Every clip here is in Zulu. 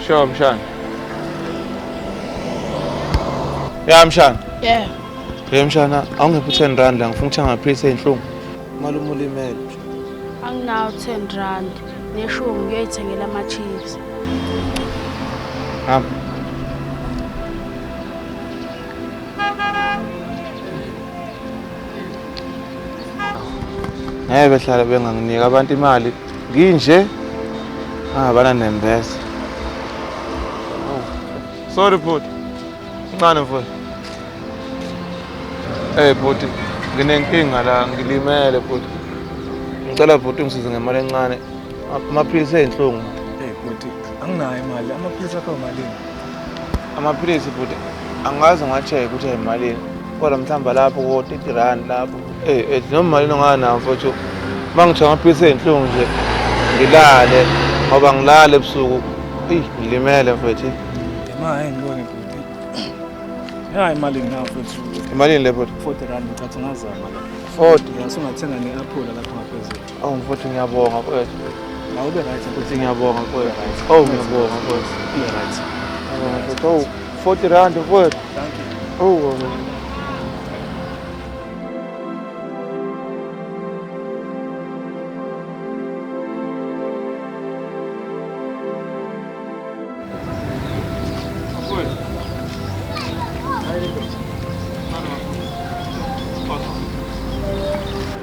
Sure mshana. Ya mshana. Yeah. Hey mshana, awungiphi 10 rand la ngifuna ukuthenga amaphilisi ey'nhlungu. Malume ulimele. Anginawo 10 rand. Neshumi ngiyoyithengela ama-chips. Hamba. Ngeke behlale benganginiki abantu imali nginje angabana nembeza. Oh. Sorry bhuti. Ncane mfowethu. Hey bhuti, nginenkinga la ngilimele bhuti. Ngicela bhuti ungisize ngemali encane. Amaphilisi eyinhlungu. Hey bhuti, anginayo imali. Amaphilisi akho malini? Amaphilisi bhuti angaze nga-check ukuthi ayimalini. Kodwa mhlawumbe lapho ko-30 rand lapho. Eh eh noma malini onganawo mfowethu. Uma ngithenga amaphilisi eyinhlungu nje ngilale ngoba ngilale ebusuku. Eyi ngilimele mfowethu. Ma hayi ngibone bhuti. Ya imali nginayo mfowethu. Imalini le bhuti? 40 rand ngicatha ungazama la. 40. Ya sungathenga ne-aphula lapho ngaphezulu. Awu mfowethu ngiyabonga mfowethu. La ube right Futhi ngiyabonga mfowethu. Oh ngiyabonga mfowethu. Ube right. Ngiyabonga mfowethu. Oh 40 rand mfowethu. Thank you. Oh.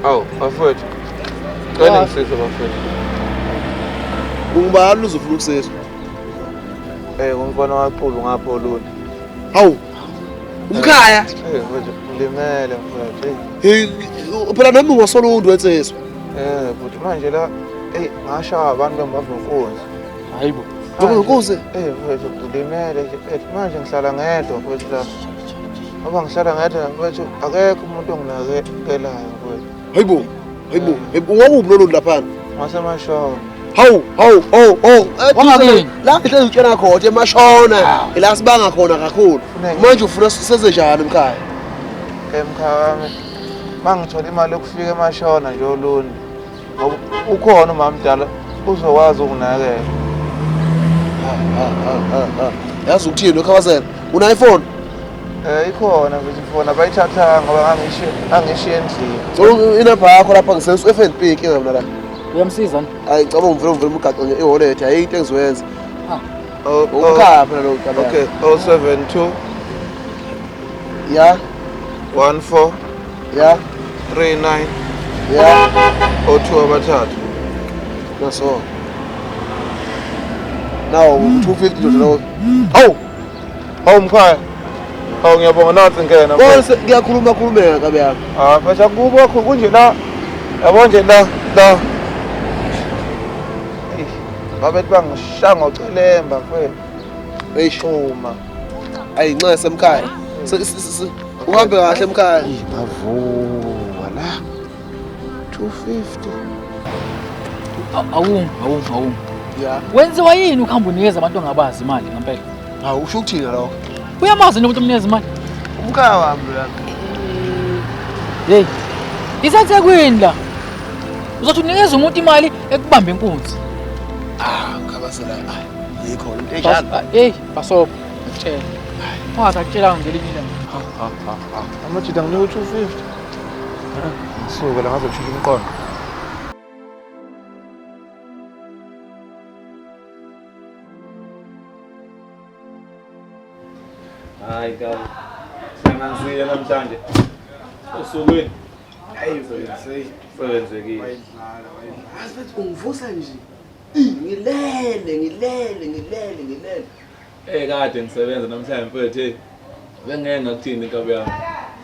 Awu bafowethu. Cela ngisize bafowethu. Ungubani uzofuna ukusizwa? Eh umfana waxulu ngapha oluni. Hawu. Umkhaya. Eh mfowethu ngilimele mfowethu. Hey, phela nami ungasolundu wensizwa. Eh futhi manje la ey ngashaya abantu bangibamba inkunzi. Hayibo. Ngoba inkunzi. Eh mfowethu ngilimele nje mfethu manje ngihlala ngedwa mfowethu la. Ngoba ngihlala ngedwa mfowethu akekho umuntu onginakekelayo mfowethu. Hayibo. Hayibo. Ungakuphi lolu laphana? Ngasemashona. Hawu, hawu, hawu, hawu. Wangakini? La ngihlezi utshela khona emashona. Ila sibanga khona kakhulu. Manje ufuna seze njani mkhaya? Emkhaya wami mangithola imali yokufika emashona nje olundi. Ngoba ukhona umama mdala uzokwazi ukunakekela. Yazi ukuthini lokhabazela? Una iPhone? Eh ikhona mfethu ifoni abayithathanga ngoba ngangishiye ngangishiye endlini. So inamba yakho lapha ngisenza u-FNB inkinga mina la. Uyamsiza ni? Hayi ngicabanga ngivele ngivele umgaqo nje i-wallet ayikho into engizoyenza. Oh, oh, Umkhaya phela lo cabanga. Okay, 072 Ya, 14 ya, 39 ya. 02 abathathu. Naso. Nawo 250 ndoda lowo. Hawu, Hawu mkhaya. Hawu ngiyabonga nansi ngena. bonse ngiyakhuluma khulumeka kabe yakho. Ah, mfethu akubo kunje la. Yabo nje la la. Eish, Babethi bangishaya ngocelemba mfethu. Eish, Uma. ayi nxese mkhaya. Uhambe kahle mkhaya. Ngavuka la. 250. Awumi, awumi, awumi. Ya. Wenziwa yini ukuhamba unikeza abantu ongabazi imali ngempela? Hawu usho ukuthini lokho? Uyamazi nje umuntu omnikeza imali? Umkhaya wami lo yami. Hey. Isethekwini la. Uzothi unikeza umuntu imali ekubamba inkunzi. Ah, ngikhabazela. Ayi, yikho into enjalo. Hey, basopa. Ngikutshela. Ungaze akutshelanga ngelinye ilanga. Amajita nginika u-250. Ngisuke la ngazokushintsha umqondo. Hayi kabi. Sihlanganisile namhlanje. Osukwini. Hayi mfethu. Sebenzekile. Wayidlala, wayidlala. Yazi mfethu ungivusa nje. Ngilele, ngilele, ngilele, ngilele. Eh kade ngisebenza namhlanje mfethu hey. Bengeke ngakuthini inkabi yami.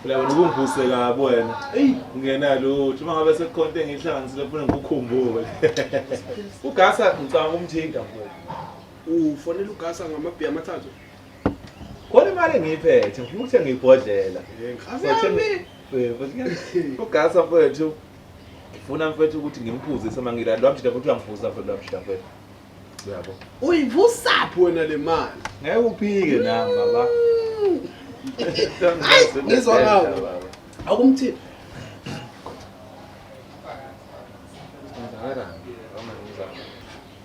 Phela wena ubungivuse kabi wena. Eyi, Ngingenalutho. Uma ngabe sekukhona into engihlanganisile funa ngikukhumbule. Ugasa ngicabanga umthinta mfethu. Ufonela ugasa ngamabhiya amathathu. Khona imali engiyiphethe ngifuna ukuthenga ibhodlela. Ngami. Ugasa mfethu. Ngifuna mfethu ukuthi ngimphuzise uma ngilala. Lo mjida futhi uyangiphuza mfethu lo mjida mfethu. Uyabo. Uyivusaphi wena le mali? Ngeke uphike nami baba. Ngizwa ngawe. Akumthini.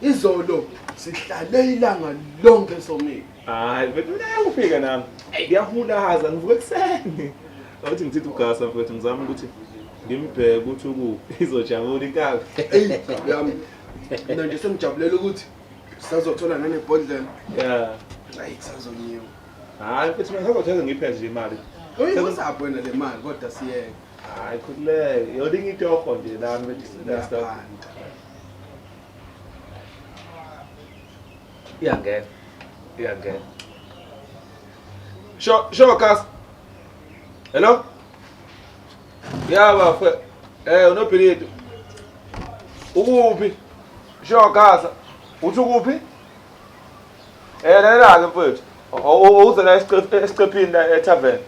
Izolo Sihlale ilanga lonke somile. Hayi mfethu mina ngiyakufika nami. Ngiyahulaza ngivuka ekuseni. Awuthi ngithithi ugasa mfethu ngizama ukuthi ngimbheke ukuthi ukuphi izojabula inkabi. Eyi yami. Mina nje sengijabulela ukuthi sisazothola nanebhodlela. Yeah. Hayi kusazonyiwa. Hayi mfethu mina ngisazothenga ngiphe nje imali. Uyibusaphi wena le mali kodwa siyeke. Hayi khululeke. Yona ingitoho nje lami mfethu next time. Uyaphanda. Iyangena. Iyangena. Sho sho Gas. Hello? Ya bafwe. Unobhilidi. Ukuphi? Sho Gas. Uthi ukuphi? Lalela ke mfethu. Uze la esiqephini la etavern.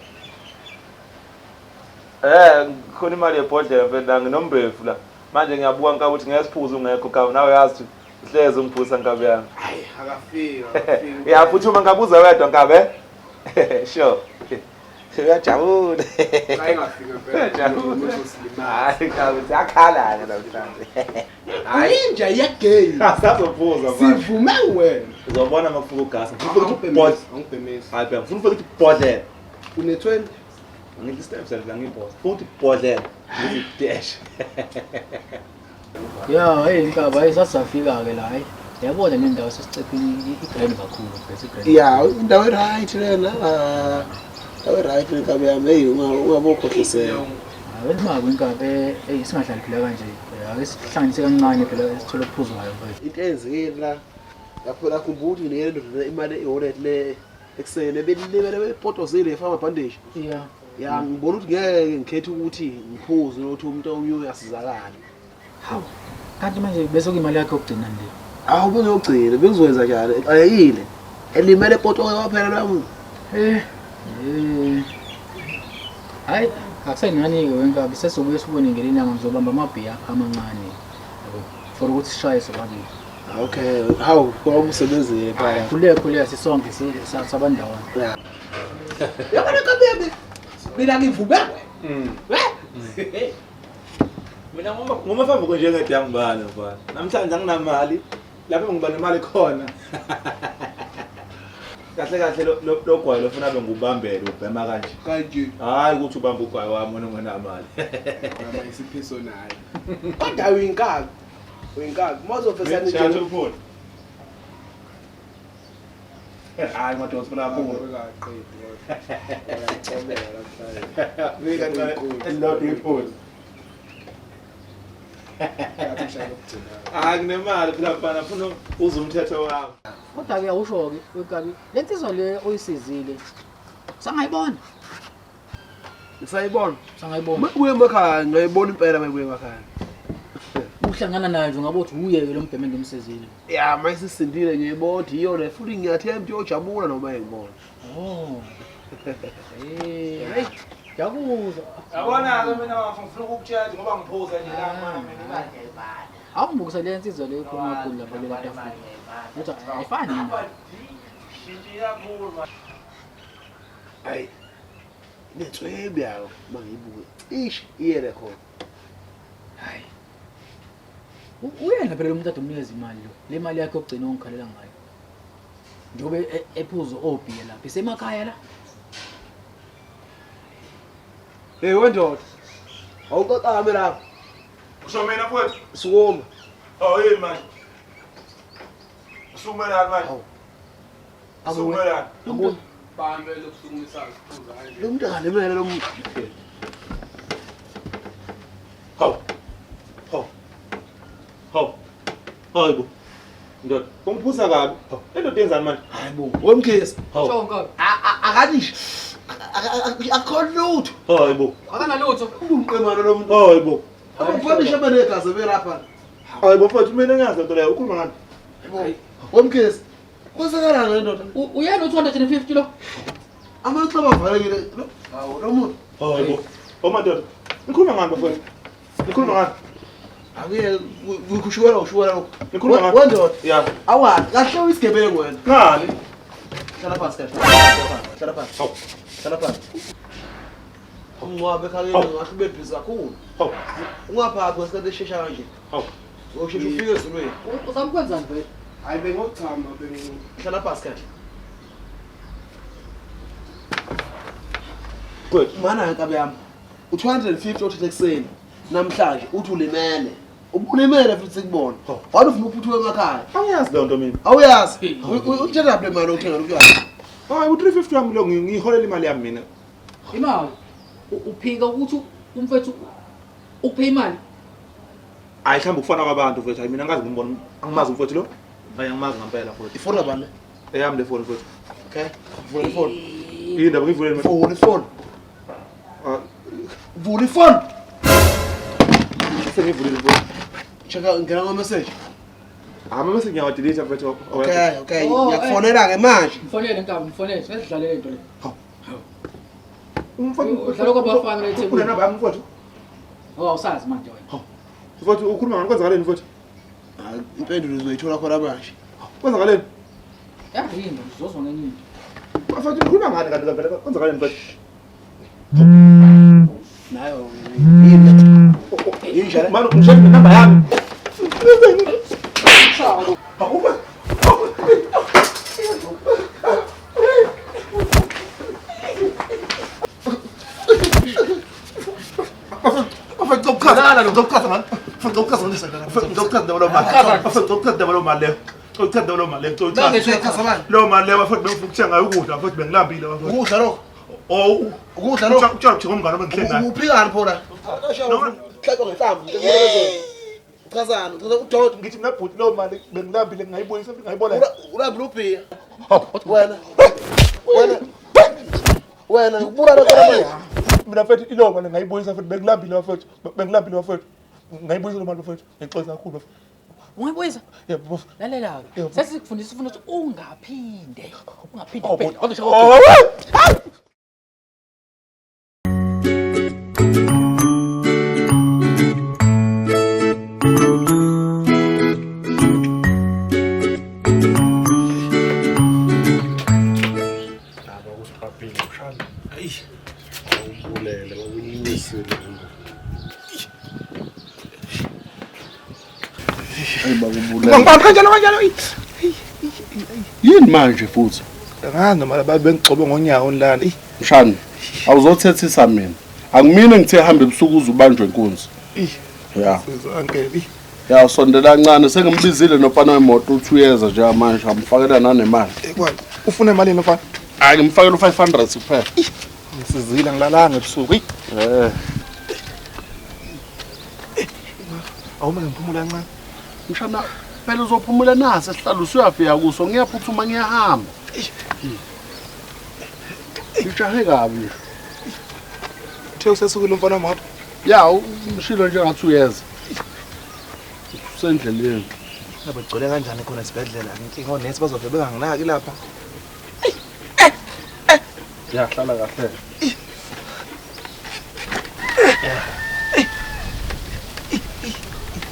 Khona imali yebhodlela mfethu la nginombefu la. Manje ngiyabuka nkabi ukuthi ngeke siphuze ungekho nkabi nawe uyazi ukuthi uhlezi ungiphuza nkabi yami. Hayi akafika akafika. Ya futhi uma ngabuza wedwa nkabi eh? Sure. Uyajabula. Hayi ngafika impela. Uyajabula. Uzosilimaza. Hayi nkabi siyakhala ke namhlanje. Hayi Uyinja yegame. asazophuza manje. Sivume wena. Uzobona makufika ugasi. Ngifuna ukuthi ibhodlela. Angibhemisi. Hayi bheka ngifuna ukuthi ibhodlela. Une 20. Ngithi steps la ngibhosa. Ngifuna ukuthi ibhodlela. Ngithi dash. Ya, hey Nhlaba, hey sasafika ke la, hey. Yabona le ndawo sesicephini i-grand kakhulu, mfethu i-grand. Ya, indawo e-right lena. Indawo e-right le nkabi yami. Hey, ungabe ukhohliseka. Hayi ma kwinkabi, hey singahlali phela kanje. Ake sihlanganise kancane phela sithole okuphuzwayo mfethu. Into eyenzekile la lapho lakhumbula ukuthi nginikele indoda imali e-wallet le ekuseni ebelimele bepotozile efaka amabhandeshi. Yeah. Ya ngibona ukuthi ngeke ngikhethe ukuthi ngiphuze ukuthi umuntu omunye uyasizakala. Hawu. Kanti manje bese kuyimali yakhe yokugcina nje. Awu bengiyogcina bengizokwenza njani exakekile. Elimele epotoke kwaphela lo muntu. Eh. Eh. Hayi, akusenani-ke wenkabi sesizobuye sibone ngelinye ilanga ngizobamba amabhiya amancane. Yabo. For ukuthi sishaye sobabili. Okay, hawu kwaba umsebenzile phela. Khuleka khuleka sisonke sabandawonye. Ya. Yabona nkabi yami. Mina ngivume wena. Mina ngoma famba konje ngediyangibani mfana. Namhlanje anginamali. Lapho ngiba nemali khona. Kahle kahle lo gwayi lofuna abe ngubambele ubhema kanje. Kanje. Hayi ukuthi ubamba ugwayi wami wena ungenamali. Mama isiphiso naye. Kodwa uyinkabi. Uyinkabi. Mawuzofesana nje. Shaya uphole. Hayi madoda sifuna kakhulu. Fika kancane elilodwa iphuzu. Hayi kunemali phela mfana funa uze umthetho wami. Kodwa ke awusho ke wenkabi, le nsizwa le oyisizile sangayibona. Ngisayibona. Sangayibona. Makubuye emakhaya ngayibona impela makubuye emakhaya. Uhlangana naye nje ungabe uthi uye ke lo mbheme ngimsizile. Ya mayisisindile ngiyibona iyo le futhi ngiyathemba ukuthi uyojabula noma engibona. Oh. Eh, hey, ngiyakuzwa. Yabona ke mina ngifuna ukukutshela ngoba ngiphuza nje la mama mina imali ngiyayibala. Awungibukisa le nsizwa le ikhuluma kakhulu lapha kule tafula. Uthi ayifani yini? Shintshe kakhulu manje. Hayi. Netswebi yayo mangiyibuke. Cishe iyele khona. Hayi. Uyena phela lo muntu ade umnikeza imali lo. Le mali yakhe yokugcina ongikhalela ngayo. Njengoba ephuza obhiya lapha isemakhaya la. Hey wendoda. Awuqaqame lapha. Usho mina mfowethu. Sukuma. Oh yini manje? Usukumelani manje? Hawu. Usukumelani? Lo muntu akalimele lo muntu. Hawu. Hawu. Hawu. Hayi bo. Ndoda, ungiphuza kabi. Hawu. Endoda yenzani manje? Hayi bo. Wemkhisi. Hawu. Sho nkabi. Akathi nje. Akho lutho. Hayi bo. Akanalutho. Umqemane lo muntu. Hayi bo. Abafana benegazi belapha. Hayi bo mfowethu mina ngiyazi lento leyo. Ukhuluma ngani? Wemkhisi. Kwenzakalani le ndoda? Uyena u250 lo. Amaxeba avalekile. Hawu lo muntu. Hayi bo. Oh madoda. Nikhuluma ngani bafowethu? Nikhuluma ngani? Akuye kushuwela ushuwela lokho. Nikhuluma ngani? Wendoda. Ya. Awa, kahle uyisigebengu wena. Ngani? Hlala phansi kahle. Hlala phansi. Hawu. Hlala phansi. Umngcwabo ekhaya Hawu. ngasho ube busy kakhulu. Hawu. Ungaphaphi ngesikhathi eshesha kanje. Hawu. Uyosheshe ufike ezulwini. Uzama ukwenzani vele? Hayi bengokuchama bengu. Hlala phansi kahle. Good. Mana nkabi yami. U250 othethe ekuseni namhlanje uthi ulimele. Ubulimele futhi sikubona. Wena ufuna uphuthume emakhaya. Angiyazi leyo nto mina. Awuyazi. Utshela le mali othenga lokuyana. Hayi u350 wami lo ngiyiholela imali yami mina. Imali uphika ukuthi umfethu ukuphe imali. Hayi mhlawumbe ukufana kwabantu mfethu. Hayi mina angazi ngimbona angimazi umfethu lo. Hayi angimazi ngempela mfethu. Ifoni kabani le? Eyami le phone mfethu. Okay. Vula ifoni. Indaba ngivulele manje. Vula ifoni. Ah, Vula ifoni. sengivulile mfethu. Checka ngena ngo message. Ama message ngiyawadelete mfethu. Okay, okay. Oh, Ngiyakufonela ke manje. Mfonele nkabi, mfonele. Sesidlale lento le. Umfethu Udlala kwabafana la eThekwini. Unenamba yami mfethu. Oh, awusazi manje wena. Mfethu ukhuluma ngani kwenzakaleni mfethu? Hayi impendulo uzoyithola khona manje. Kwenzakaleni? Yarinda uzozwa ngenye into. Mfethu ukhuluma ngani kanti vele kwenzakaleni mfethu? Nayo yini? Yini le? Manje ngishaya nenamba yami. Lo mali leyo bafethu bengifuna ukuthenga ukudla bafethu bengilambile bafethu. Ukudla lokho. Oh, Ukudla lokho. utshela ukuthi ngomngane bengihleli naye. Uphikani phona? Hlaba ngenhlamvu. Uchazana, uchaza uJojo. Ngithi mina bhuti lo mali bengilambile ngingayibuyisa futhi ngayiboleka. Ulambile ubhiya. Wena. Wena. Wena ngikubulala khona manje. Mina mfethu ilo mali ngayibuyisa futhi bengilambile bafethu. Bengilambile bafethu. Ngayibuyisa lo mali bafethu. Ngixolisa kakhulu bafethu. Ungayibuyisa? Yebo bafethu. Lalela-ke. Yebo. Sesikufundisa ufuna ukuthi ungaphinde. Ungaphinde Oh, kuphela. bhuti. Oh, Oh, Baba usibhabhile mshana. Ayi. Awubulele bakunyisile. Ayi bakubulele. Ngibamba kanjalo kanjalo. Yini manje futhi? Angazi noma laba bengigcobe ngonyawo nilana. Mshana, awuzothethisa mina. Angimini ngithe hamba ebusuku uze ubanjwe inkunzi. Ya. Sizwa uncle. Ya usondela kancane sengimbizile nofana wemoto uthi uyeza nje manje amfakela nanemali. Ekwani. Ufuna imali mfana? Hayi ngimfakela u500 kuphela. Ngisizile ngilalanga ebusuku. Eh. Awume ngiphumula kancane. Mshana, phela uzophumula nasi sihlalo usuyafika kuso ngiyaphuthuma ngiyahamba. Ngijahe kabi. Uthe usesukile umfana wemoto. Ya, umshilo nje ngathi uyeza. Usendleleni. Ngabe gcwele kanjani khona esibhedlela? Inkinga onesi bazove benganginaki lapha. Ya, hlala kahle.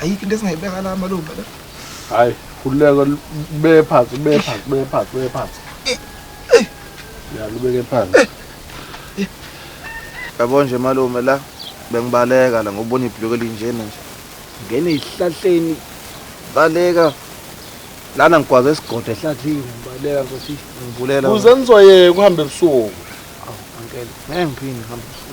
Ayikho into esingayibeka la malume la. Hayi, khululeka beke phansi, beke phansi, beke phansi, beke phansi. Ya, lubeke phansi. Yabo nje malume la bengibaleka la ngobona ibhuluku elinjena nje. Ngene ezihlahleni baleka. Lana ngigwaze isigodo ehlathini ngibaleka nkosi ngibulela. Kuze nizoyeka uhambe ebusuku. Uncle, ngeke ngiphinde ngihambe ebusuku.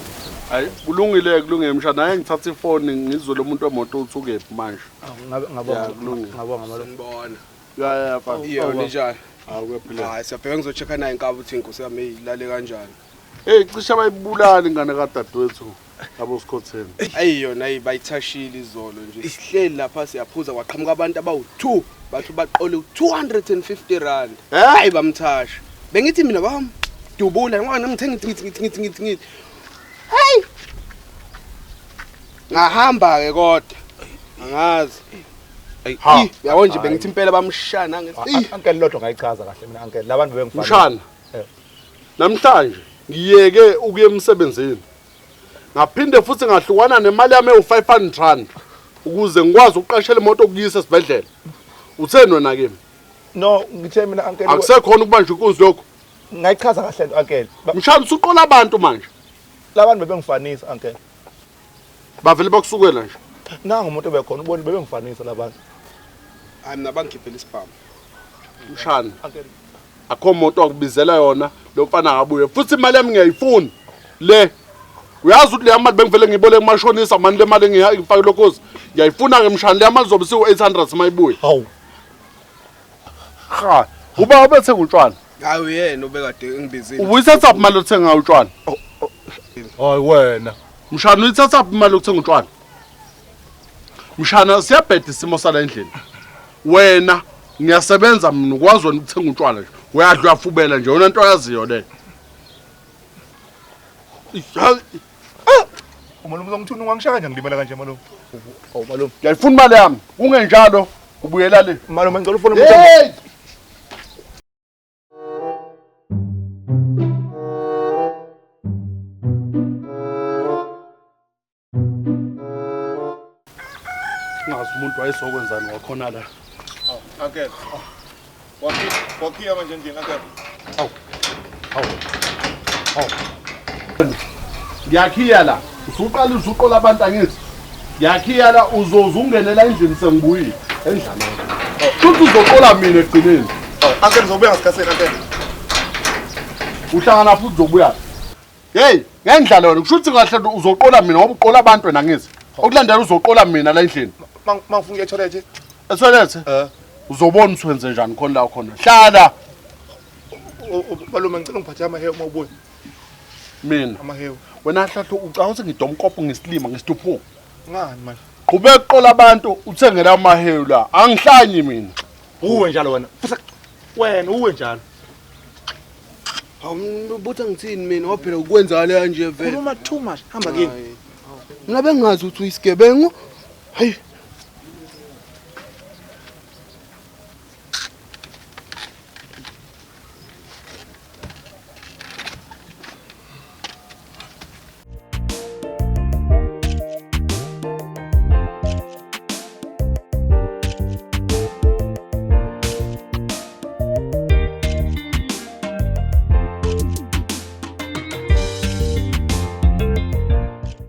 Hayi, kulungile kulungile mshana. Hayi ngithatha ifoni ngizwe lo muntu wemoto uthi ukephi manje. Ngabe ngabonga Ya, kulungile. ngabonga malume. Sanibona. Ya ya mfana. Iyo ninjani? Hayi kuyaphila. Hayi siyabheka ngizochecka naye inkabi ukuthi inkosi yami ilale kanjani. Hey, cishe bayibulala ingane kadadewethu abo Sikhotheni. Ayi yona ayi bayithashile izolo nje. Sihleli lapha siyaphuza kwaqhamuka abantu abawu2 bathi baqole u250 rand. Hayi bamthasha. Bengithi mina bam dubula ngoba nami ngithe ngithi ngithi ngithi ngithi ngithi. Hayi. Ngahamba ke kodwa. Angazi. Ha. Yabo nje bengithi impela bamshana ngithi. Uncle lodwa ngayichaza kahle mina uncle. Labantu bengifana. Mshana. Namhlanje ngiyeke ukuya emsebenzini. Ngaphinde futhi ngahlukana nemali yami ewu500 rand ukuze ngikwazi ukuqashela imoto okuyisa esibhedlela. Utheni wena kimi? No, ngithe mina uncle. Akusekhona ukubanjwa inkunzi lokho. Ngayichaza kahle nto uncle. Mshana usuqola abantu manje. Labantu bebengifanisa uncle. Bavele bakusukela nje. Nangu umuntu obekhona ubona bebengifanisa labantu. Hayi mina bangikhiphela isibhamu. Mshana. Akho moto akubizela yona lo mfana akabuye. Futhi imali yami ngiyayifuna. Le uyazi ukuthi le mali bengivele ngiyibole kumashonisa mani le mali ngiyifake lokhozi. Ngiyayifuna ke mshana le mali zobe siwu 800 mayibuye. Hawu. Ha, uba ubethenga utshwala. Hayi uyena obekade engibizile. Ubuyithatha imali othenga utshwala. Hayi wena. Mshana uyithatha imali yokuthenga utshwala. Mshana siyabheda isimo sala endlini. Wena ngiyasebenza mina ukwazi wena ukuthenga utshwala nje. Uyadla uyafubela nje wena into oyaziyo le. Umalume uzongithuna ungangishaya kanje ngilimala kanje malume. Awu malume. Ngiyayifuna imali yami. Kungenjalo ubuyela le. Malume ngicela ufone umuntu. Hey! Ngazi umuntu wayezokwenzani wakhona la. Uncle. Wakhiya manje endlini uncle. Awu. Awu. Awu. Ngiyakhiya la. Usuqala usuqola abantu angithi. Ngiyakhiya la uzoze ungenela endlini sengibuyile. Endlala. Futhi uzoqola mina ekugcineni. Uncle uzobuya ngasikhathini uncle. Uhlangana futhi uzobuya. Hey, ngendlala wena kusho ukuthi kahle uzoqola mina ngoba uqola abantu wena ngithi. Okulandela uzoqola mina la endlini. Mangifuna ukuya etoilet. Etoilet? Eh. Uzobona ukuthi wenze njani khona la khona. Hlala Malume ngicela ungiphathe amahewu uma ubuya. mina. Amahewu. Wena hlahlo ucabanga ukuthi ngidomkopo ngisilima ngisituphu. Ngani manje? Qhubeka qola abantu uthengela amahewu la. Angihlanyi mina. Uwe njalo wena. Futhi wena uwe njalo. Hawu butha ngithini mina ngoba phela ukwenzakala kanje vele. Khuluma too much. Hamba kini. Hayi. Mina bengazi ukuthi uyisigebengu. Hayi.